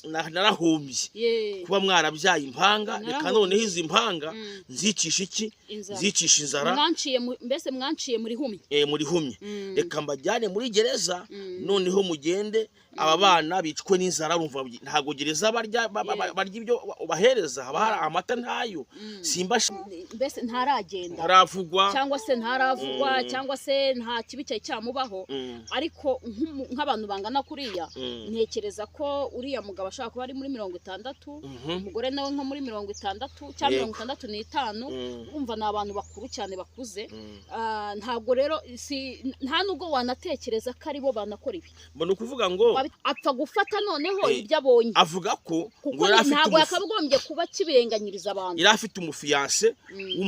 Narahombye Ye. kuba mwarabyaye impanga. Reka Narahombye. noneho izi mpanga nzicisha iki? Inzara. Nzicisha inzara. Mbese mwanciye muri humye. Muri humye. Reka mbajyane muri gereza, noneho mugende aba bana bicwe n'inzara. Urumva ntabwo gereza barya barya ibyo ubahereza, haba hari amata, ntayo simba. Mbese ntaragenda. Ntaravugwa. Cyangwa se ntaravugwa, cyangwa se nta kibi cyari cyamubaho. Ariko nk'abantu bangana kuriya, ntekereza ko uriya mugabo ashobora kuba ari muri 60, umugore nawe nko muri 60 cyangwa 65. Urumva ni abantu bakuru cyane, bakuze. Ntabwo rero si nta nubwo wanatekereza ko aribo banakora ibi. Mbona ukuvuga ngo Apfa gufata noneho ibyo abonye. Avuga ko Kuko ngo yari afite ntabwo yakagombye kuba kibirenganyiriza abantu. Yari afite umufiancé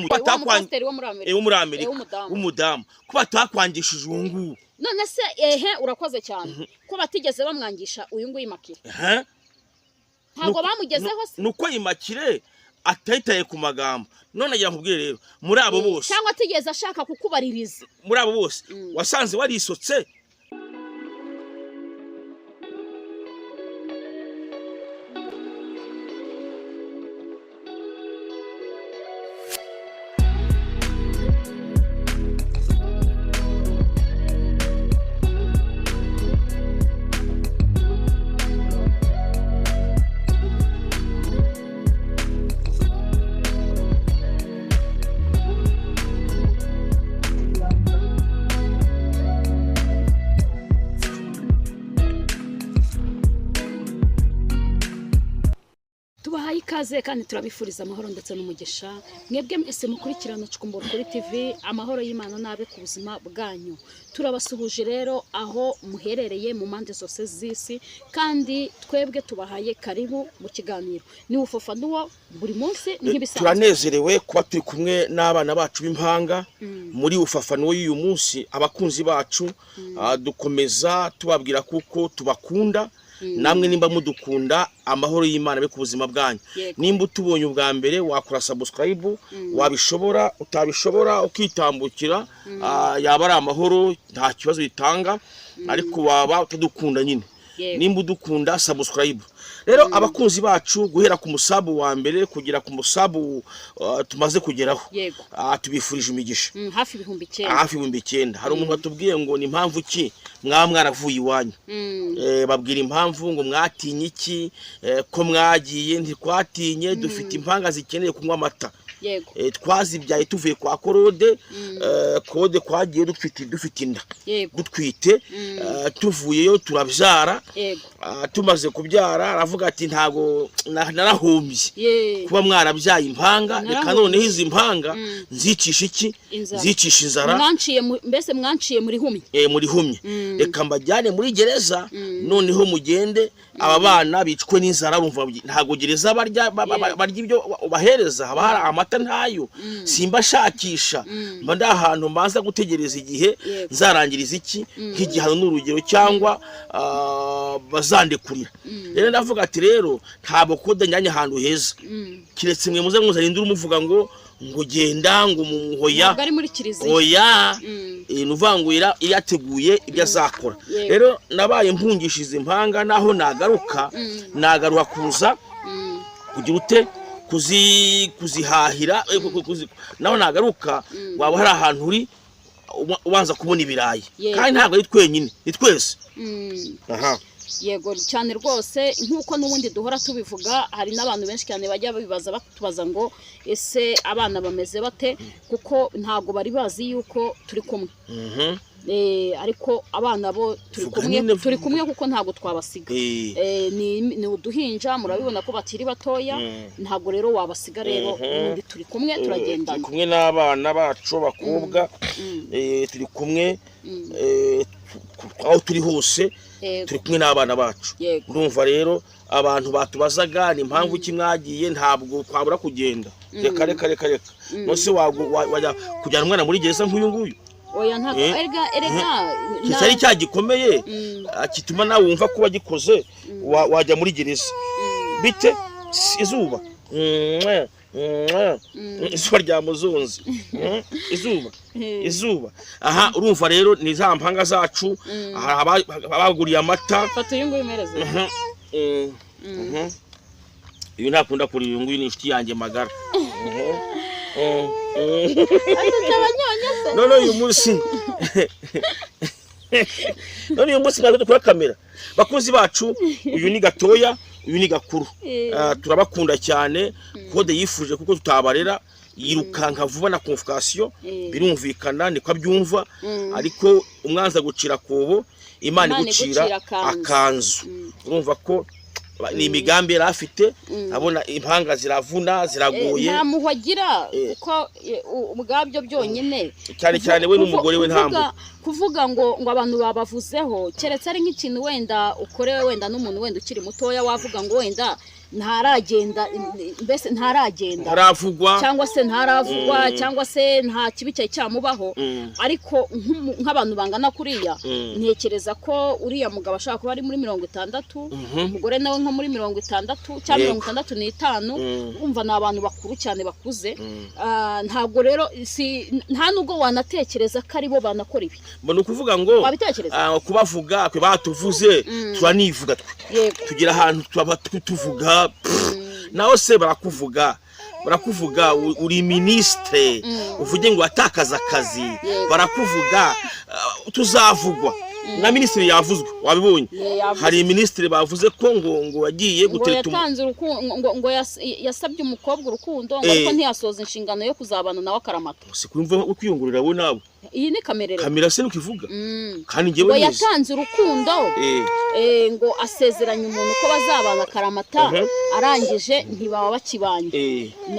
Wa mupasiteri wo muri Amerika. Wo muri Amerika. W'umudamu. W'umudamu, ko batakwangishije uwo nguwo. None se, ehe, urakoze cyane, ko batigeze bamwangisha uyu nguyu Immaculée? Ehe. Ntabwo bamugezeho se? Nuko Immaculée atahitaye ku magambo. None agira nkubwire rero, muri abo bose Cyangwa atigeze ashaka kukubaririza. Muri abo bose wasanze warisotse. Tubahaye ikaze kandi turabifuriza amahoro ndetse n'umugisha, mwebwe mwese mukurikirana Cukumbura kuri TV. Amahoro y'Imana n'abe ku buzima bwanyu. Turabasuhuje rero aho muherereye mu mpande zose z'isi, kandi twebwe tubahaye karibu mu kiganiro ni ubufafanuwo buri munsi nk'ibisanzwe. Turanezerewe kuba turi kumwe n'abana bacu b'impanga muri ufafanuwo y'uyu munsi. Abakunzi bacu, dukomeza tubabwira kuko tubakunda. Namwe nimba mudukunda, amahoro y'Imana abe ku buzima bwanyu. Nimba utubonye ubwa mbere, wakora subscribe wabishobora, utabishobora ukitambukira, yaba ari amahoro, nta kibazo bitanga, ariko waba utadukunda nyine. Nimba udukunda, subscribe. Rero abakunzi bacu, guhera ku musub wa mbere kugera ku musub tumaze kugeraho, tubifurije imigisha. Hafi 9000. Hafi 9000. Hari umuntu watubwiye ngo ni impamvu ki mwaba mwaravuye iwanyu? Babwira impamvu ngo mwatinye iki, ko mwagiye? Ntitwatinye, dufite impanga zikeneye kunywa amata. Twazibyaye tuvuye kwa Claude. Claude twagiye dufite inda, dutwite. Tuvuyeyo turabyara. Tumaze kubyara aravuga ati ntabwo narahombye kuba mwarabyaye impanga. Reka Narahombye. noneho izi mpanga nzicisha iki? Inzara. Nzicisha inzara. Mbese mwanciye muri humye. Muri humye. Reka mbajyane muri gereza, noneho mugende aba bana bicwe n'inzara. Urumva ntabwo gereza barya barya ibyo ubahereza, haba hari amata, ntayo simba shakisha, mba ndi ahantu mbanza gutegereza igihe nzarangiriza iki nk'igihano, ni urugero, cyangwa bazandekurira. Rero ndavuga ati rero ntabwo kode njyanye ahantu heza, keretse mwe muze muzana induru muvuga ngo genda ngo muhoya. Ntabwo ari muri kiliziya. Oya. Ni ukuvuga ngo yateguye ibyo azakora. Rero nabaye mpungishije impanga, naho nagaruka, nagaruka kuza kugira ute? Kuzihahira. Naho nagaruka waba hari ahantu uri ubanza kubona ibirayi. Kandi ntabwo ari twenyine, ni twese. Aha. Yego cyane rwose, nk'uko n'ubundi duhora tubivuga, hari n'abantu benshi cyane bajya babibaza, batubaza ngo ese abana bameze bate, kuko ntabwo bari bazi yuko turi kumwe. Ariko abana bo turi Vuga kumwe. nyine, Turi vuga. kumwe kuko ntabwo twabasiga. Ni uduhinja, murabibona ko bakiri batoya. Ntabwo rero wabasiga. Rero ubundi turi kumwe, Turi turagendana. kumwe n'abana bacu b'abakobwa. Turi kumwe, aho turi hose turi kumwe n'abana bacu. Urumva rero abantu batubazaga ni impamvu ki mwagiye, ntabwo twabura kugenda. Reka, reka, reka, reka. Nose wajya kujyana umwana muri gereza nk'uyu nguyu? Oya, ntabwo. Erega, erega Kitari cya gikomeye, gituma nawe wumva ko wagikoze, wajya muri gereza bite? Izuba. Mwah, mwah. Izuba rya muzunzi. Izuba, izuba. Aha urumva rero ni za mpanga zacu. Hari abaguriye amata. Fata uyu nguyu umereze. Mhm. Uyu ntakunda kurira, uyu nguyu ni inshuti yanjye magara. Abanyonyo se? None uyu munsi ntabwo dukora kamera. Bakunzi bacu, uyu ni gatoya, uyu ni gakuru. Turabakunda cyane. Kode yifuje kuko tutabarera, yirukanka vuba na convocation. Birumvikana, niko abyumva. Ariko umwanzi agucira akobo, Imana Imana igucira igucira akanzu. Akanzu. Urumva ko ni imigambi yari afite, abona impanga ziravuna, ziragoye. Nta muhwa agira, kuko ubwabyo byonyine Cyane cyane we n'umugore we, nta mpuhwe. Kuvuga ngo abantu babavuzeho, keretse ari nk'ikintu wenda ukorewe wenda n'umuntu wenda ukiri mutoya, wavuga ngo wenda ntaragenda, mbese ntaragenda, ntaravugwa, cyangwa se ntaravugwa, cyangwa se nta kibi cyari cyamubaho. Ariko nk'abantu bangana kuriya, ntekereza ko uriya mugabo ashobora kuba ari muri 60, umugore nawe nko muri 60 cyangwa 65. Urumva ni abantu bakuru cyane, bakuze. Ntabwo rero si nta nubwo wanatekereza ko aribo banakora ibi. Mbona ukuvuga ngo Wabitekereza? Kubavuga twe batuvuze, turanivuga twe. Tugira ahantu tuba tuvuga, pff, naho se barakuvuga, barakuvuga, uri minisitire, uvuge ngo watakaza akazi. Barakuvuga, tuzavugwa. Na minisitiri yavuzwe, wabibonye? Yavuze. Hari minisitiri bavuze ko ngo wagiye ngo gutereta yatanze urukundo, ngo yasabye umukobwa urukundo, ngo ariko ntiyasoza inshingano yo kuzabana nawe akaramata. Si kumva ukwiyungurira wowe nawe. Iyi ni kamerere. Kamera se nukivuga kandi Ngo njyewe nize. yatanze urukundo, ngo asezeranya umuntu ko bazabana akaramata, arangije ntibaba bakibanye.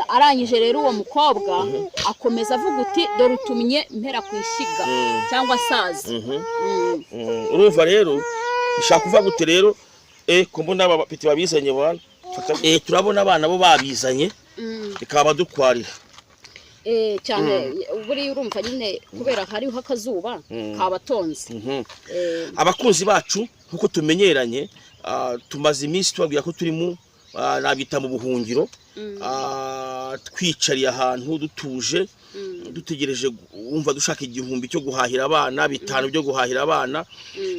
Arangije rero uwo mukobwa akomeza avuga uti: "Dore utumye mpera ku ishyiga cyangwa saza." Urumva rero bishaka kuvuga gute rero? Ko mbona aba bapeti babizanye bana. Turabona abana bo babizanye, bikaba badutwarira. Cyane buriya urumva nyine kubera hariho akazuba kabatonze. Abakunzi bacu, nkuko tumenyeranye, tumaze iminsi tubabwira ko turi mu nabita mu buhungiro, twicariye ahantu dutuje, dutegereje, wumva dushaka 1000 cyo guhahira abana, 5 byo guhahira abana.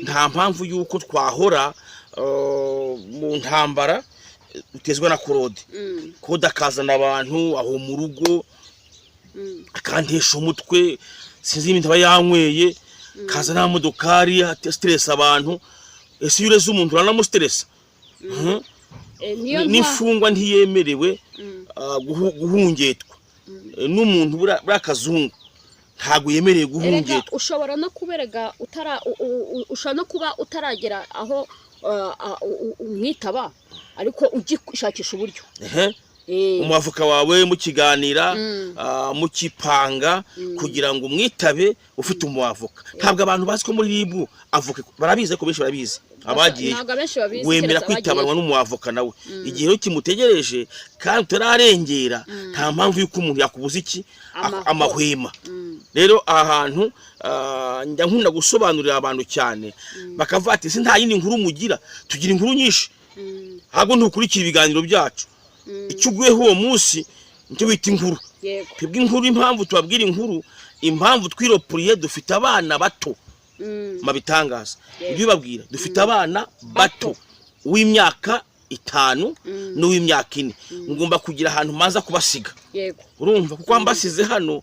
Nta mpamvu y'uko twahora mu ntambara utezwa na Korode. Kode akazana abantu aho mu rugo, akantesha umutwe, sinzi ibintu aba yanyweye, kaza nta modokari, stress abantu. Ese iyo ureze umuntu uranamustressa? Niyo N'imfungwa ntiyemerewe guhungetwa. N'umuntu buriya kazungu ntabwo yemerewe Erega guhungetwa. ushobora no kuberega utara ushobora no kuba utaragera aho umwitaba, ariko ugishakisha uburyo. Umwavoka wawe mukiganira, mukipanga kugira ngo umwitabe ufite umwavoka. Ntabwo abantu bazi ko muri RIB avoka, barabizi, ariko benshi barabizi abagiye. Ntabwo abenshi babizi, Wemera keretse kwitabanwa abagiyeyo. n'umwavoka nawe igihe rero kimutegereje kandi utararengera, nta mpamvu y'uko umuntu yakubuza iki? Amahoro. Amahwema. Rero aha hantu njya nkunda gusobanurira abantu cyane, bakavuga ati: "Ese nta yindi nkuru mugira?" Tugira inkuru nyinshi, ahubwo ntukurikira ibiganiro byacu. Icyo uguyeho uwo munsi nicyo bita inkuru. Twebwe inkuru, impamvu tubabwira inkuru, impamvu twiropuriye, dufite abana bato. Mabitangaza ibyo bibabwira, dufite abana bato, uw'imyaka 5 n'uw'imyaka 4. Ngomba kugira ahantu maza kubasiga. Urumva, kuko mbasize hano,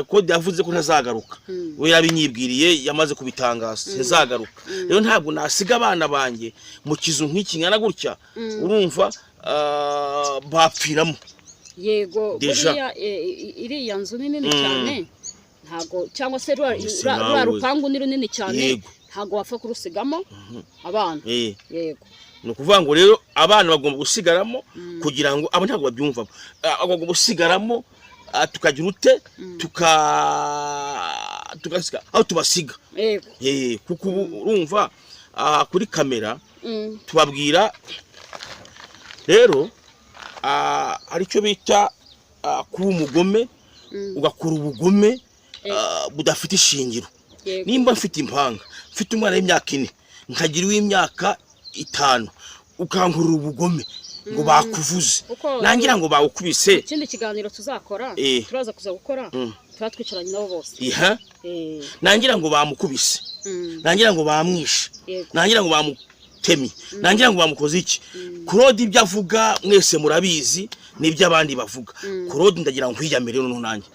Kode yavuze ko ntazagaruka. We yabinyibwiriye, yamaze kubitangaza, ntazagaruka. Rero ntabwo nasiga abana banjye mu kizu nk'iki ngana gutya. Urumva, bapfiramo. Déjà. Buriya iriya nzu ni nini cyane, ntago cyangwa se Ese ruriya nawe. rupangu ni runini cyane. Ntago wapfa kurusigamo abana. Yego. Ni ukuvuga ngo rero abana bagomba gusigaramo, kugira ngo abo ntabwo babyumvamo. Bagomba gusigaramo, tukagira ute, tugasiga aho tubasiga. Kuko ubu urumva kuri kamera tubabwira rero, hari icyo bita kuba umugome, ugakora ubugome budafite ishingiro. Nimba mfite impanga, mfite umwana w'imyaka 4, nkagira uw'imyaka 5, ukankurura ubugome ngo bakuvuze, nangira ngo bawukubise. Ikindi kiganiro tuzakora, turaza kuza gukora, tuba twicaranye nabo bose. Iha. Nangira ngo bamukubise, nangira ngo bamwishe, nangira ngo Bamutemye, nangira ngo bamukoze iki? Claude ibyo avuga mwese murabizi, n'ibyo abandi bavuga. Claude, ndagira ngo nkwiyamire noneho nanjye.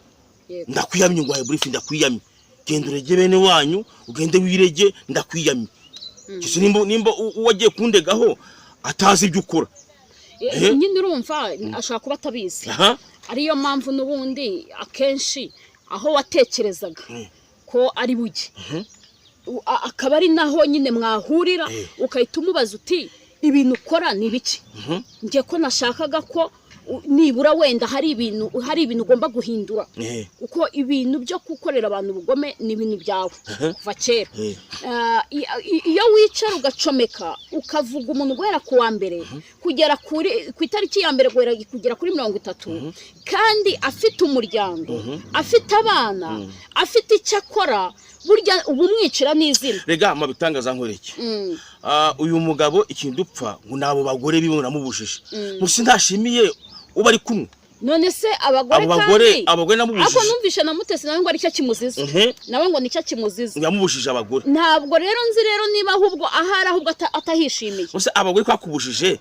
Ndakwiyamye, nguhaye brief, ndakwiyamye. Genda urege bene wanyu, ugende wirege, ndakwiyamye. Kese nimba uwo agiye kundegaho atazi ibyo ukora. Nyine urumva ashobora kuba atabizi, ariyo mpamvu n'ubundi akenshi aho watekerezaga ko ari bujye, akaba ari naho nyine mwahurira, ukahita umubaza uti: "Ibintu ukora ni ibiki? Njye ko nashakaga ko nibura wenda hari ibintu ugomba guhindura, kuko ibintu byo gukorera abantu ubugome ni ibintu byawe kuva kera." Iyo wicara ugacomeka, ukavuga umuntu guhera ku wa mbere kugera ku itariki ya mbere kugera kuri 30, kandi afite umuryango, afite abana, afite icyo akora, burya uba umwicira n'izina. Rega mabitangaza nkwereke. Uyu mugabo ikintu dupfa ngo ni abo bagore biwe namubujije musi ntashimiye uba ari kumwe. None se abagore Abo bagore, kandi abagore namubujije. Ariko numvishe na Mutesi nawe ngo aricyo kimuziza. Nawe ngo nicyo kimuziza. Yamubujije abagore. Ntabwo rero nzi rero niba ahubwo ahari ahubwo atahishimiye. Musi abagore twakubujije,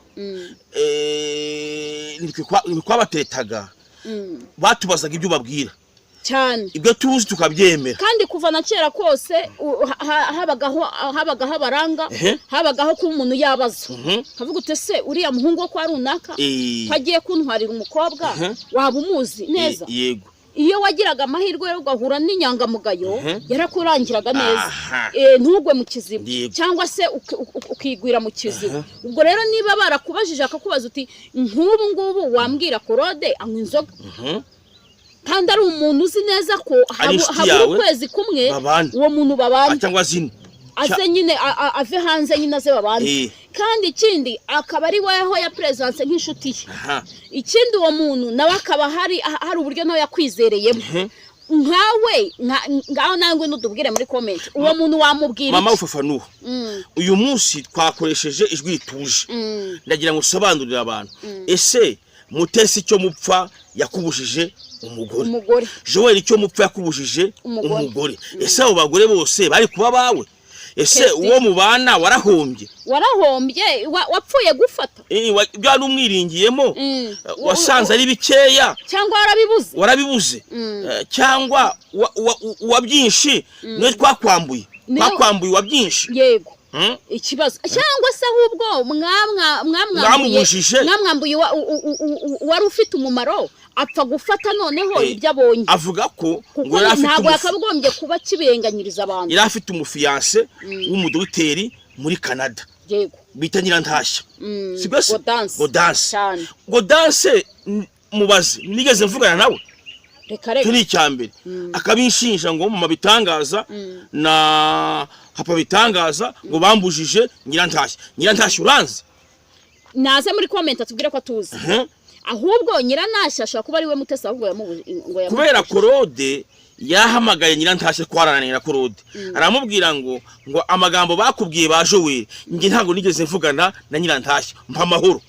nitwe twabateretaga, batubazaga ibyo ubabwira. Cyane. Ibyo tuzi tukabyemera. Kandi kuva na kera kose habagaho abaranga, habagaho kuba umuntu yabaza, kavuga uti: "Ese uriya muhungu wo kwa runaka ko agiye kuntwarira umukobwa, waba umuzi neza?" Iyo wagiraga amahirwe yo ugahura n'inyangamugayo, yarakurangiraga neza. Ntugwe mu kiziba, cyangwa se ukigwira mu kiziba. Ubwo rero niba barakubajije, akakubaza uti: "Nk'ubu ngubu wambwira Claude anywa inzoga?" Kandi ari umuntu uzi neza ko Ari inshuti habura yawe, ukwezi kumwe babana. uwo muntu babana. Cyangwa zino Aze nyine ave hanze nyine, aze babane. Kandi ikindi akaba ari weho ya presence nk'inshuti ye. Ikindi uwo muntu nawe akaba hari uburyo nawe yakwizereyemo nkawe. Ngaho nawe ngwino utubwire muri comment, uwo muntu wamubwira Mama iki? Ufafanuha uyu munsi twakoresheje ijwi rituje. Ndagira ngo usobanurire abantu: ese Mutesi icyo mupfa yakubujije umugore? Umugore. Joel icyo mupfa yakubujije Umugore. umugore. Ese abo bagore bose bari kuba bawe? Ese Kesi. uwo mubana warahombye? Warahombye, wapfuye gufata. Ibyo wari umwiringiyemo, wasanze ari bikeya. Cyangwa warabibuze. Warabibuze. Cyangwa uwa byinshi niwe twakwambuye. Twakwambuye uwa byinshi. Yego. Ikibazo cyangwa se ahubwo mwamwambuye Mwamubujije. Mwamwambuye wari ufite umumaro, apfa gufata noneho ibyo abonye. Avuga ko Kuko ngo yari afite ntabwo yakagombye kuba akibirenganyiriza abantu. Yari afite umufiancé w'umudogiteri muri Canada bita Nyirantashya. Sibyo se? Godanse. Godanse. Cyane. Godanse, mubaze nigeze mvugana nawe? Reka Icyo reka. ni icya mbere. Akabinshinja ngo mama bitangaza na papa bitangaza ngo bambujije Nyirantashya. Nyirantashya uranzi? Naze muri comment atubwire ko atuzi. Ahubwo Nyiranashya ashobora kuba ari we Mutesi ahubwo ngo yamubujije. Kubera Claude yahamagaye Nyirantashya, twarananiye na Claude, aramubwira ngo amagambo bakubwiye ba Joel, njye ntabwo nigeze mvugana na Nyirantashya, mpa amahoro.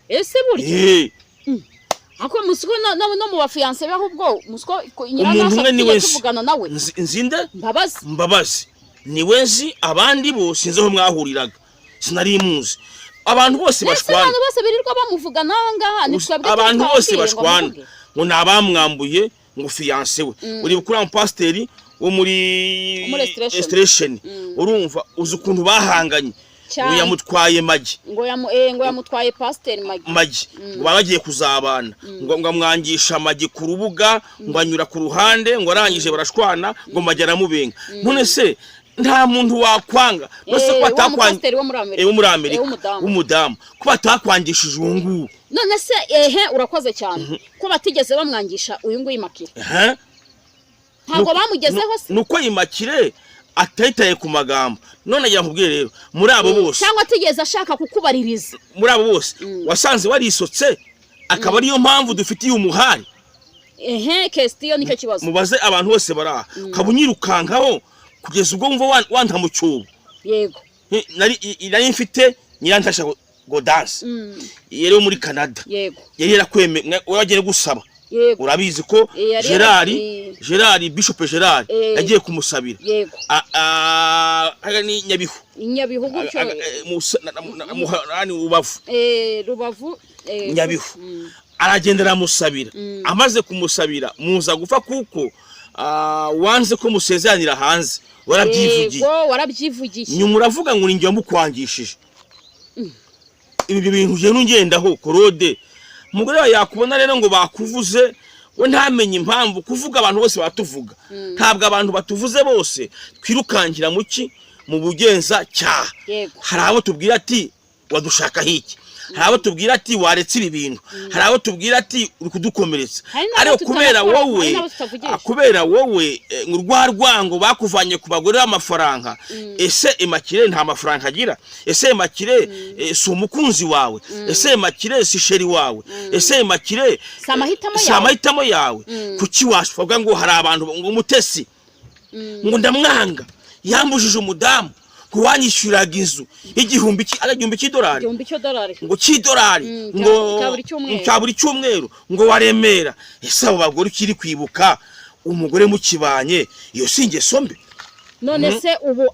Ese burya ako musiko no mu bafiancé be, ahubwo musiko ko Umuntu Nyiranashya umwe ni tugiye we nzi. tuvugana nawe. Nzinde? Mbabazi. Mbabazi niwe nzi, abandi bo sinzi aho mwahuriraga, sinari muzi. Abantu bose Ese bashwana. abantu bose birirwa bamuvuga n'aha ngaha ni twebwe Abantu bose tutababwiye ngo bashwana bamuvuge? ngo ni abamwambuye ngo fiancé we. Uri kuri mupasiteri wo muri Muri Restoration. Restoration. Urumva uzi ukuntu bahanganye ngo Cyane. yamutwaye Magi. Ngo yamutwaye pasiteri Magi. Magi, ngo baba bagiye kuzabana, ngo amwangisha Magi ku rubuga, ngo anyura ku ruhande, ngo arangije barashwana, ngo Magi aramubenga. None se nta muntu wakwanga? None se ko Wa batakwanga mupasiteri wo muri Amerika. Wo muri Amerika. W'umudamu. W'umudamu, ko batakwangishije uwo nguwo? None se ehe, urakoze cyane, ko batigeze bamwangisha uyu nguyu Makire? Ehe. Ntabwo bamugezeho se? Nuko Imakire atitaye ku magambo. None agira nkubwire rero, muri abo bose Cyangwa atigeze ashaka kukubaririza. Muri abo bose wasanze warisotse, akaba ariyo mpamvu dufitiye umuhari. Ehe, kesitiyo nicyo kibazo. Mubaze abantu bose bari aha, ukaba unyirukankaho kugeza ubwo wumva wanta mu cyobo. Nari mfite Nyirantasha Godanse, yari wo muri Canada. Yari yarakweme, wagiye gusaba. Yego. Urabizi ko Yari Gerard, Gerard, Bishop Gerard yagiye kumusabira. Hariya ni Nyabihu. Nyabihu gutyo. Nani, Rubavu. Rubavu. Nyabihu. Aragenda aramusabira. Amaze kumusabira muza gupfa kuko wanze ko musezeranira hanze, warabyivugiye. Yego, warabyivugiye. Nyuma uravuga ngo ninjye wamukwangishije. Ibi bintu ugenda ungendaho, Claude. Umugore wawe yakubona rero ngo bakuvuze, we ntamenye impamvu. Kuvuga abantu bose batuvuga, ntabwo abantu batuvuze bose twirukankira mu ki, mu bugenzacyaha. Hari abo tubwira ati wadushakaho iki, hari abo tubwira ati waretse ibi bintu, hari abo tubwira ati uri kudukomeretsa. Hari n'abo Ariko kubera tutanakora, wowe hari n'abo tutavugisha. Kubera wowe ngo rwa rwango bakuvanye ku bagore b'amafaranga. Ese Emakire nta mafaranga agira? Ese Emakire si umukunzi wawe? Ese Emakire si chéri wawe? Ese Emakire Si amahitamo si yawe? amahitamo yawe? Kuki washoboga ngo hari abantu ngo Mutesi ngo ndamwanga, yambujije umudamu, ngo wanyishyuraga inzu igihumbi cy'idolari, 1000 cy'idolari, ngo cy'idolari, ngo cya buri cyumweru. Cya buri cyumweru, ngo waremera. Ese abo bagore ukiri kwibuka umugore mukibanye, iyo si ingeso mbi? None se ubu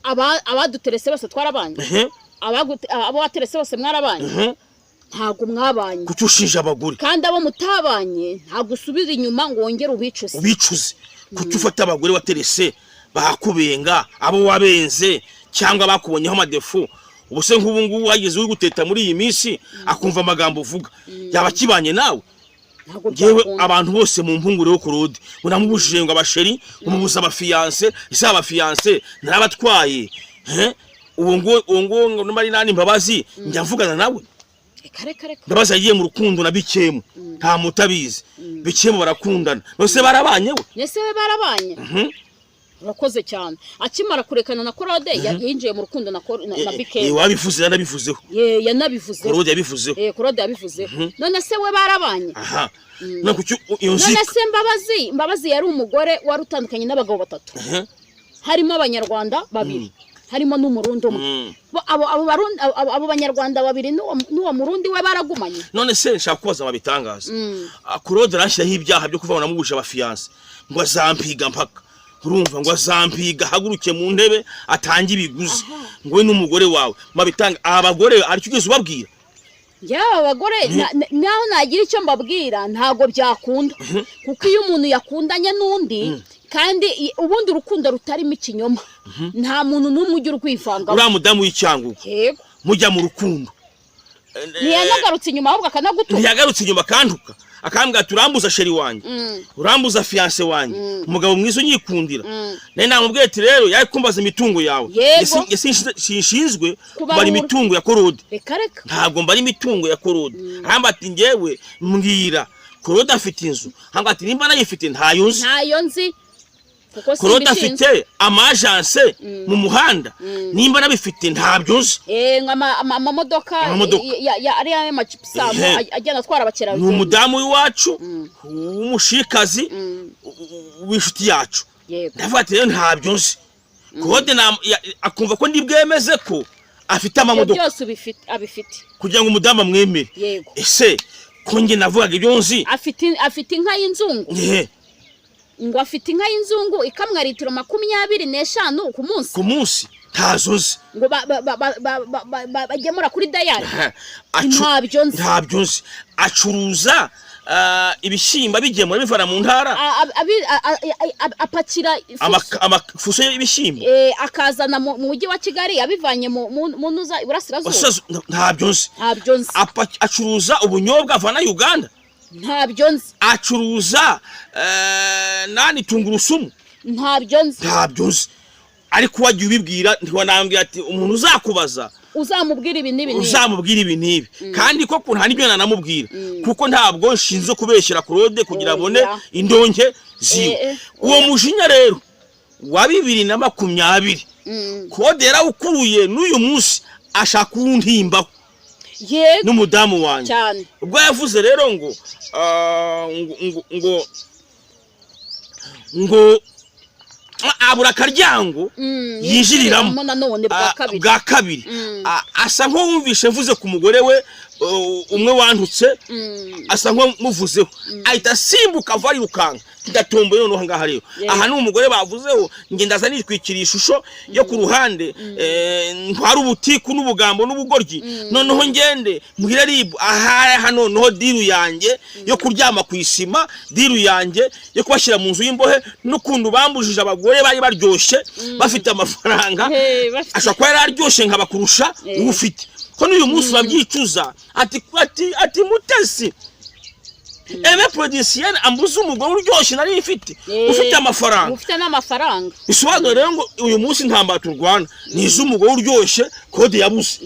abaduterese bose twarabanye? Ehe. Abo waterese bose mwarabanye? Ntabwo mwabanye. Kuki ushinja abagore? Kandi abo mutabanye ntabwo usubira inyuma ngo wongere ubicuze. Ubicuze. Kuki ufata abagore waterese bakubenga, abo wabenze cyangwa bakubonyeho amadefu? Ubu se nk'ubu ngubu hagize uri guteta muri iyi minsi akumva amagambo uvuga, yaba akibanye nawe? Ntabwo Ngewe byakunda. abantu bose mu mpungure yo Claude ngo namubujije ngo abachéri, ngo mubuze abafiancé. Ese abafiancé narabatwaye? Eh? Uwo nguwo ngo numara nani Mbabazi, njya mvugana nawe? Reka, reka, reka. Mbabazi yagiye mu rukundo na Bikemu, nta mutabizi. Bikemu barakundana, bose barabanye we. Ese we barabanye? Urakoze cyane. Akimara kurekana na Claude yinjiye mu rukundo na Bikemu. Wabivuze, yanabivuzeho. Ye, yanabivuzeho. Claude yabivuzeho. Claude yabivuzeho. None se we barabanye? Aha, no kuki iyo None nzika? se Mbabazi yari umugore wari utandukanye n'abagabo batatu, harimo Abanyarwanda babiri, harimo n'Umurundi umwe. Abo Banyarwanda babiri n'uwo Murundi we baragumanye? None se nshaka kubaza babitangaza. Claude aranshyiraho ibyaha byo kuvuga ngo namubuje abafiancé, ngo azampiga mpaka, urumva, ngo azampiga ahaguruke mu ntebe atange ibiguzi, ngo we n'umugore wawe mabitanga. Aba bagore hari icyo ugeze ubabwira? Njyewe aba bagore naho nagira icyo mbabwira ntabwo byakunda, kuko iyo umuntu yakundanye n'undi kandi ubundi urukundo rutarimo ikinyoma nta muntu n'umwe ujya urwivangamo. Uriya mudamu w'Icyangugu, mujya mu rukundo. Ntiyanagarutse inyuma, ahubwo akanagutuka. Ntiyagarutse inyuma akantuka, akambwira ati urambuza chéri wanjye, urambuza fiancé wanjye, umugabo mwiza unyikundira. Nari namubwiye ati rero yari kumbaza imitungo yawe. Njye sinshinzwe Kubarura. kubara imitungo ya Claude. Reka, reka. Ntabwo mbara imitungo ya Claude. Arambwira ati ngewe mbwira, Claude afite inzu? Arambwira ati nimba nayifite ntayo nzi. Ntayo nzi kuko Claude simbishinzwe. afite amagence mu muhanda? Nimba nabifite ntabyo nzi. Amamodoka Amamodoka. Ariya y'amajipusamu agenda atwara Ni abakerarugendo. umudamu w'iwacu w'umushikazi w'inshuti yacu. Ndavuga ati rero ntabyo nzi. Claude akumva ko ndibwemeze ko afite Ibyo amamodoka byose abifite kugira ngo umudamu amwemere. Ese ko njye navugaga ibyo nzi? Afite inka y'inzungu. Ngo afite inka y'inzungu ikamwa litiro 25 ku munsi. Ku munsi, ntazo nzi. Ngo bagemura kuri dairy. Ntabyo nzi. Ntabyo nzi. Acuruza ibishyimbo abigemura abivana mu ntara. Apakira ifuso. Amafuso y'ibishyimbo. Akazana mu mujyi wa Kigali abivanye mu ntuza iburasirazuba. Ntabyo nzi. Ntabyo nzi. Acuruza ubunyobwa avana Uganda. Ntabyo nzi. Acuruza nani, tungurusumu. Ntabyo nzi. Ntabyo nzi. Ariko wagiye ubibwira, ntiwanambwira ati umuntu uzakubaza uzamubwira ibi n'ibi n'ibi. Uzamubwira ibi n'ibi. Kandi koko nta n'ibyo nanamubwira, kuko ntabwo nshinzwe kubeshyera Claude kugira abone indonke ziwe. Uwo mujinya rero wa 2020, Claude yarawukuruye, n'uyu munsi ashaka kuwuntimbaho n'umudamu wanjye. Ubwo yavuze rero ngo ngo abura akaryango yinjiriramo. Nanone bwa kabiri. Bwa kabiri. Asa nk'uwumvishe mvuze ku mugore we. Umwe wantutse asa nk'umuvuzeho, ahita asimbuka ava arirukanka, ndatomboye. Noneho ngaha rero, aha ni umugore bavuzeho, njye ndaza nitwikiriye ishusho yo ku ruhande, ntwara ubutiku n'ubugambo n'ubugoryi, noneho ngende mbwire RIB aha. Noneho deal yanjye yo kuryama ku isima, deal yanjye yo kubashyira mu nzu y'imbohe, n'ukuntu bambujije abagore bari baryoshye bafite amafaranga. Hey, bafite- Ashobora kuba yari aryoshye nkabakurusha uwo ufite, ko n'uyu munsi babyicuza, ati Mutesi Eme Production ambuze umugore uryoshye nari mfite, ufite amafaranga. Ufite n'amafaranga. Bisobanura rero ngo uyu munsi intambara turwana ni iz'umugore uryoshye Kode yabuze.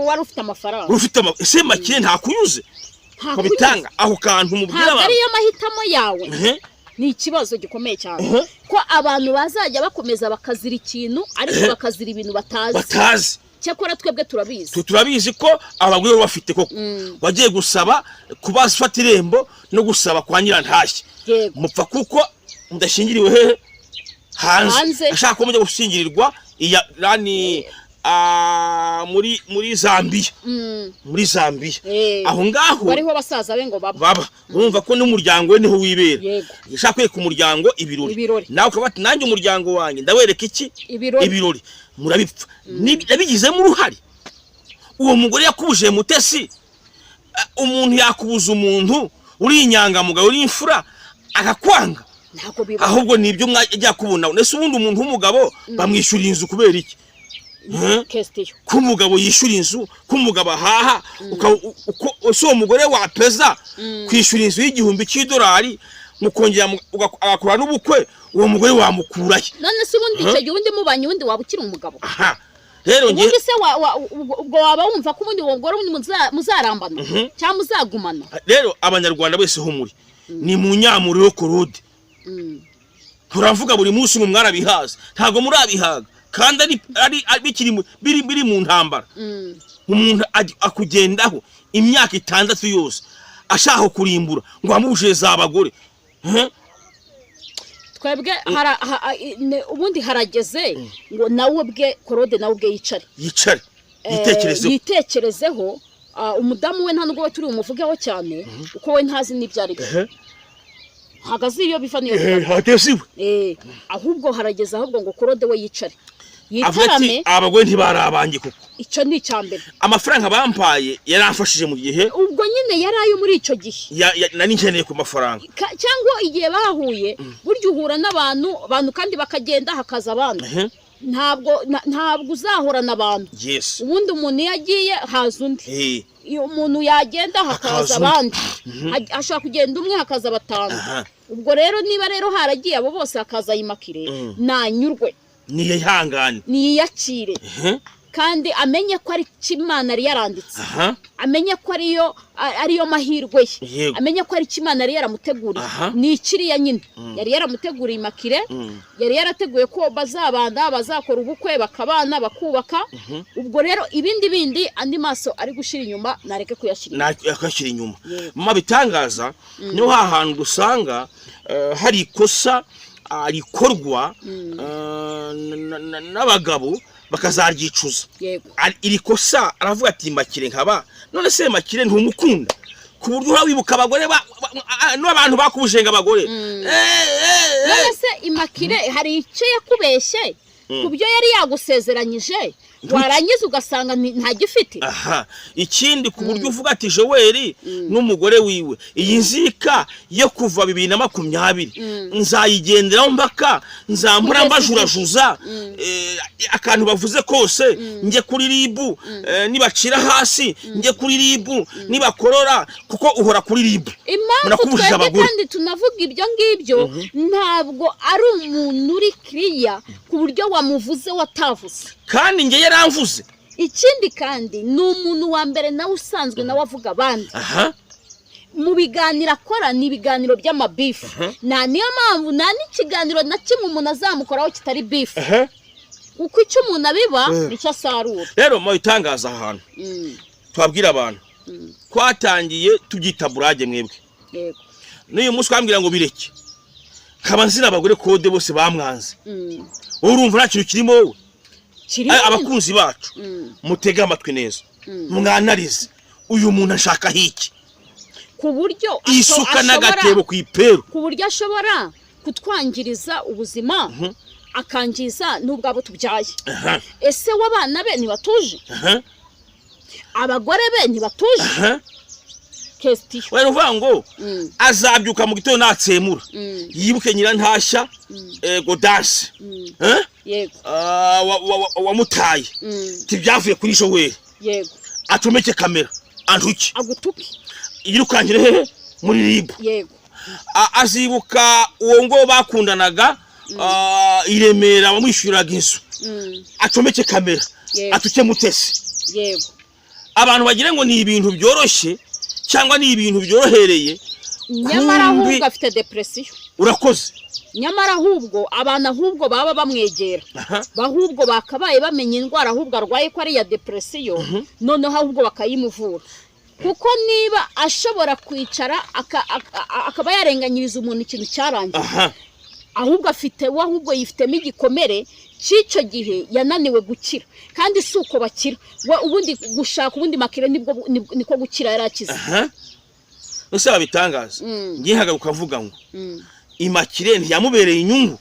Wari ufite amafaranga. Ufite ese makire ntakunyuze? Ntakunyuze. Ko bitanga aho kantu mubwira Ntabwo abantu. ariyo mahitamo yawe. Ni ikibazo gikomeye cyane ko abantu bazajya bakomeza bakazira ikintu, ariko bakazira ibintu batazi. Batazi. Cyakora twebwe turabizi. Twe turabizi ko abagore baba bafite koko wagiye gusaba kubafata irembo no gusaba kwa nyirantashye. Mupfa kuko mudashyingiriwe hehe? Hanze. Hanze. Ashaka ko mujya gushyingirirwa iya rani muri Zambiya. Muri Zambiya. Aho ngaho bariho basaza be ngo baba. Baba urumva ko n'umuryango we niho wibera. Yashaka kwereka umuryango ibirori. Ibirori. Nawe ukaba ati nanjye umuryango wanjye ndawereka iki? Ibirori. Ibirori murabipfa. Nabigizemo uruhare. Uwo mugore yakubuje Mutesi. Umuntu yakubuza umuntu uri inyangamugayo, uri imfura, akakwanga? Ntabwo biba. Ahubwo ni ibyo mwajya kubona. Ese ubundi umuntu w'umugabo bamwishyura inzu kubera iki? Question. Ko umugabo yishyura inzu, ko umugabo ahaha, uko ese uwo mugore wapeza kwishyura inzu y'1000 cy'idolari, mukongera agakora n'ubukwe, uwo mugore wamukurahe? None se ubundi icyo gihe undi mubanye, ubundi waba ukiri umugabo? Aha rero nge Ubundi se ubwo waba wumva ko ubundi uwo mugore ubundi muzarambana cyangwa muzagumana? Rero Abanyarwanda bose ho muri ni mu nyamuro yo Korode, turavuga buri munsi ngo mwarabihaza, ntabwo murabihaga, kandi ari bikiri biri mu ntambara. Umuntu akugendaho imyaka 6 yose ashaka kurimbura ngo amubujije za bagore. Twebwe ubundi harageze ngo nawe ubwe Korode, nawe ubwe yicare. Yicare yitekerezeho. Yitekerezeho. Umudamu we nta nubwo we turi bumuvugeho cyane, kuko we ntazi n'ibyo ari byo. Ntabwo azi iyo biva n'iyo biva. Hateze iwe. Ahubwo harageze ahubwo ngo Korode we yicare, Avuga ati yitarame. Abagore ntibari abanjye koko. Icyo ni icya mbere. Amafaranga bampaye yaramfashije mu gihe. Ubwo nyine yari ayo muri icyo gihe. Nari nkeneye ku mafaranga. Cyangwa igihe bahuye, burya uhura n'abantu, abantu kandi bakagenda hakaza abandi. Ntabwo uzahorana abantu. Ubundi umuntu iyo agiye haza undi. Iyo umuntu yagenda hakaza Hakaza undi. abandi. Hashobora kugenda umwe hakaza batanu. Ubwo rero niba rero haragiye abo bose hakaza Ayimakire, nanyurwe. Niyihangane. Niyiyakire kandi amenye ko ari cyo Imana yari yaranditse. Amenye ko ariyo mahirwe ye. Amenye ko ari cyo Imana yari yaramuteguriye. Ni ikiriya nyine yari yaramuteguriye Imakire. Yari yarateguye ko bazabana, bazakora ubukwe, bakabana, bakubaka. Ubwo rero ibindi bindi andi maso ari gushyira inyuma, nareke kuyashyira inyuma. Akashyira inyuma. Mama, bitangaza niho hantu dusanga hari ikosa rikorwa n'abagabo bakazaryicuza. Iri kosa aravuga ati Makire nkaba none se Makire ntumukunda ku buryo uhora wibuka abagore n'abantu bakubujenga abagore. None se Imakire hari icyo yakubeshye ku byo yari yagusezeranyije, warangiza ugasanga ntagifite? Aha, ikindi ku buryo uvuga ati Joel n'umugore wiwe, iyi nzika yo kuva 2020 nzayigenderaho mpaka nzamura Kugeza mbajurajuza, akantu bavuze kose njye kuri RIB, nibacira hasi njye kuri RIB, nibakorora, kuko uhora kuri RIB. Impamvu Murakubujije twebwe abagore. kandi tunavuga ibyo ngibyo, ntabwo ari umuntu uri kiriya ku buryo wamuvuze watavuze. Kandi njye yaramvuze. Ikindi kandi ni umuntu wa mbere nawe usanzwe nawe avuga abandi. Mu biganiro akora ni ibiganiro by'amabeef, nta niyo mpamvu nta n'ikiganiro na kimwe umuntu azamukoraho kitari beef, kuko icyo umuntu abiba nicyo asarura. Rero mu bitangaza ahantu twabwira abantu, twatangiye tubyita burage mwebwe. N'uyu munsi twambwira ngo bireke, nkaba nzira abagore Kode bose bamwanze. Wowe urumva nta kintu kirimo wowe? Kirimo. Abakunzi bacu, mutege amatwi neza, mwanarize. Uyu muntu ashaka hiki? Ku buryo Isuka n'agatebo ku iperu. Ku buryo ashobora kutwangiriza ubuzima, akangiza n'ubwabo tubyaye. Ese w'abana be ntibatuje? Abagore be ntibatuje? Question. Wari uvuga ngo azabyuka mu gitondo natsemura, yibuke Nyirantashya Godasi. Eh? Yego. Ah, wamutaye tibyavuye kuri Joel. Acomeke kamera antuke. Agutuke. Yirukankire hehe? Muri RIB. Azibuka uwo ngo bakundanaga i Remera wamwishyuriraga inzu, acomeke kamera, atuke Mutesi. Abantu bagira ngo ni ibintu byoroshye cyangwa ni ibintu byorohereye. Nyamara Kumbi- ahubwo afite depression. Urakoze. Nyamara ahubwo abantu ahubwo baba bamwegera, ahubwo bakabaye bamenya indwara ahubwo arwaye ko ari iya depression, noneho ahubwo bakayimuvura, kuko niba ashobora kwicara akaba yarenganyiriza umuntu ikintu cyarangiye, ahubwo afite we, ahubwo yifitemo igikomere cy'icyo gihe yananiwe gukira. Kandi si uko bakira we, ubundi gushaka ubundi makire nibwo niko gukira yari akize. Ese babitangaza, ngiye hagaruka avuga ngo Imakire ntiyamubereye inyungu.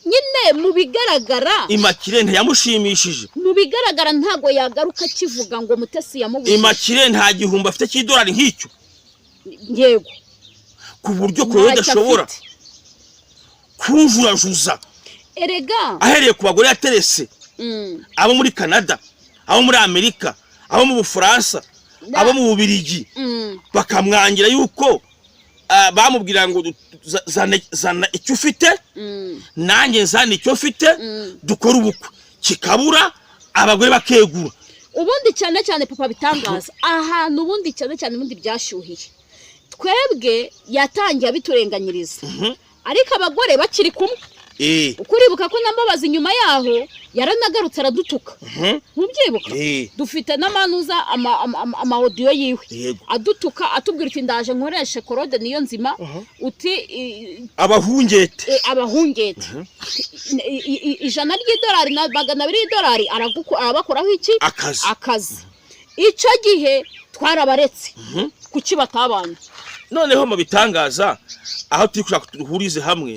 Nyine mu bigaragara. Imakire ntiyamushimishije. Mu bigaragara ntabwo yagaruka akivuga ngo Mutesi yamubujije. Imakire nta gihumbi afite cy'idolari nk'icyo, ku buryo Claude Ntacyo adashobora afite. kunjurajuza. Erega Ahereye ku bagore yaterese, abo muri Canada, abo muri Amerika, abo mu Bufaransa, abo mu Bubirigi, bakamwangira yuko bamubwira ngo zana icyo ufite, nanjye nzane icyo mfite, dukore ubukwe, kikabura, abagore bakegura. Ubundi cyane cyane, papa bitangaza, ahantu ubundi cyane cyane ubundi byashyuhiye twebwe, yatangiye abiturenganyiriza, ariko abagore bakiri kumwe. Ukuribuka ko na Mbabazi inyuma yaho yaranagarutse aradutuka? Ntubyibuka? Eh. Dufite n'amanuza ama audio yiwe, adutuka, atubwira uti: "Ndaje nkoreshe Claude niyo nzima," uti Abahungete. Abahungete 100 ry'idolari na 200 y'idolari arabakoraho iki? Akazi. Akazi. Icyo gihe twarabaretse, kuki batabanye? Noneho mu bitangaza, aho turi gushaka duhurize hamwe,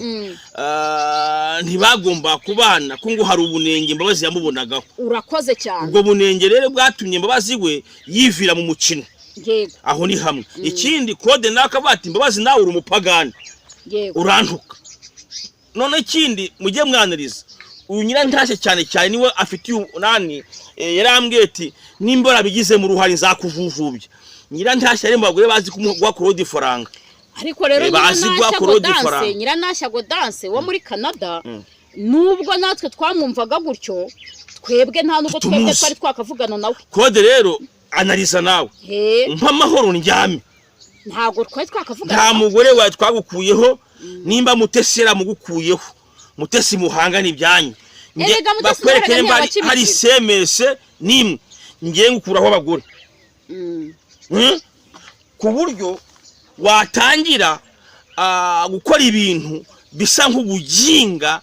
ntibagomba kubana ko ngo hari ubunenge Mbabazi yamubonagaho. Urakoze cyane. Ubwo bunenge rero bwatumye Mbabazi we yivira mu mukino. Aho ni hamwe. Ikindi, Claude nawe akavuga ati: "Mbabazi, nawe uri umupagani, urantuka." None ikindi mujye mwaniriza uyu Nyirantashye cyane cyane, niwe afitiye umunani. Yarambwiye ati: "Nimba warabigizemo uruhare nzakujujubya." Nyirantashye ari mu bagore bazi kumuha Claude ifaranga. Ariko rero Bazi guha Nyirantashya Claude Godanse, ifaranga. Nyirantashya Godanse wo muri Canada, nubwo natwe twamwumvaga gutyo, twebwe nta nubwo twebwe Tumuzi. twari twakavugana nawe. Claude rero, analiza nawe. He. Mpa amahoro ndyame. Ntabwo twari twakavugana Nta nawe. mugore wawe twagukuyeho. Nimba Mutesi yaramugukuyeho, Mutesi muhangane ibyanyu. Erega Mutesi Bakwereke nawe nimba hari ntiyabakibikira. SMS nimwe ngiye ngukuraho abagore. Ku buryo watangira gukora ibintu bisa nk'ubuginga,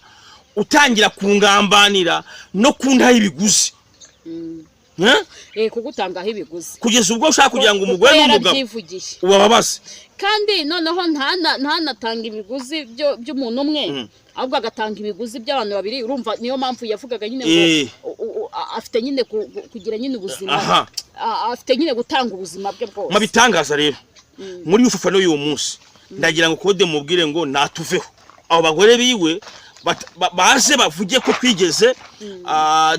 utangira kungambanira no kundaho ibiguzi. Kugutangaho ibiguzi. Kugeza ubwo ushaka kugira ngo Kuko umugore n'umugabo yarabyivugiye. ubababaze. Kandi noneho ntanatanga ibiguzi by'umuntu umwe, ahubwo agatanga ibiguzi by'abantu babiri. Urumva niyo mpamvu yavugaga nyine ngo afite nyine kugira nyine ubuzima, afite nyine gutanga ubuzima bwe bwose. Mu bitangaza rero, muri ufufano y'uwo munsi, ndagira ngo Claude mubwire ngo natuveho abo bagore biwe, baze bavuge ko twigeze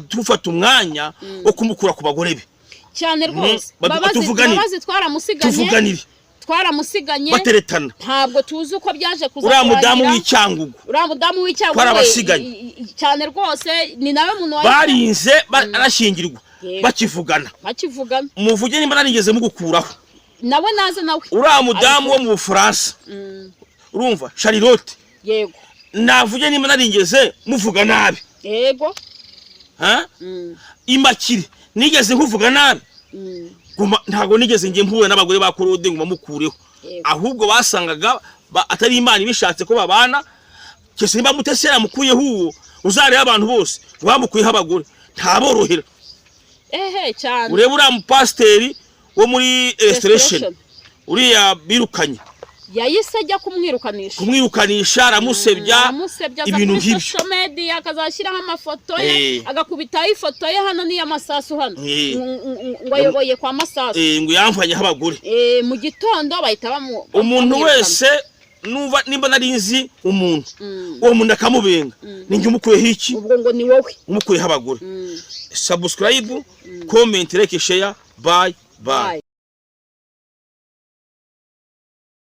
dufata umwanya wo kumukura ku bagore be. Cyane rwose. Tuvuganire. Mbabazi twaramusiganye. Tuvuganire. Twaramusiganye. Bateretana. Ntabwo tuzi uko byaje kuza Uriya mudamu kurangira. w'Icyangugu. Uriya mudamu w'Icyangugu we, Twarabasiganye. cyane rwose, ni nawe muntu wahise- Barinze arashyingirwa bakivugana. Bakivugana. Muvuge nimba narigeze mugukuraho. Nawe naze nawe. Uriya mudamu wo mu Bufaransa, urumva Charlotte, navuge nimba narigeze muvuga nabi. Ha? Imakire nigeze nkuvuga nabi? Guma, ntabwo nigeze njye mpura n'abagore ba Claude ngo bamukureho. Ahubwo basangaga atari Imana ibishatse ko babana. Kese niba Mutesi yaramukuyeho uwo, uzareba abantu bose bamukuyeho abagore ntaborohera. Ehe, cyane. Urebe uriya mupasiteri. Wo muri Restoration, uriya birukanye. Yahise ajya kumwirukanisha. Kumwirukanisha, aramusebya. Aramusebya, aza Ibintu kuri nk'ibyo. social media akazashyiraho amafoto ye, agakubitaho ifoto ye hano n'iy'Amasasu hano, ngo ayoboye kwa Masasu. Ngo yamvanyeho abagore. Mu gitondo bahita Umuntu bamwirukana. wese numva, nimba nari nzi umuntu, uwo muntu akamubenga, ninjye umukuyeho iki? Ubwo ngo ni wowe. Umukuyeho abagore. Subscribe, comment, like, share. Bye bye. Bye.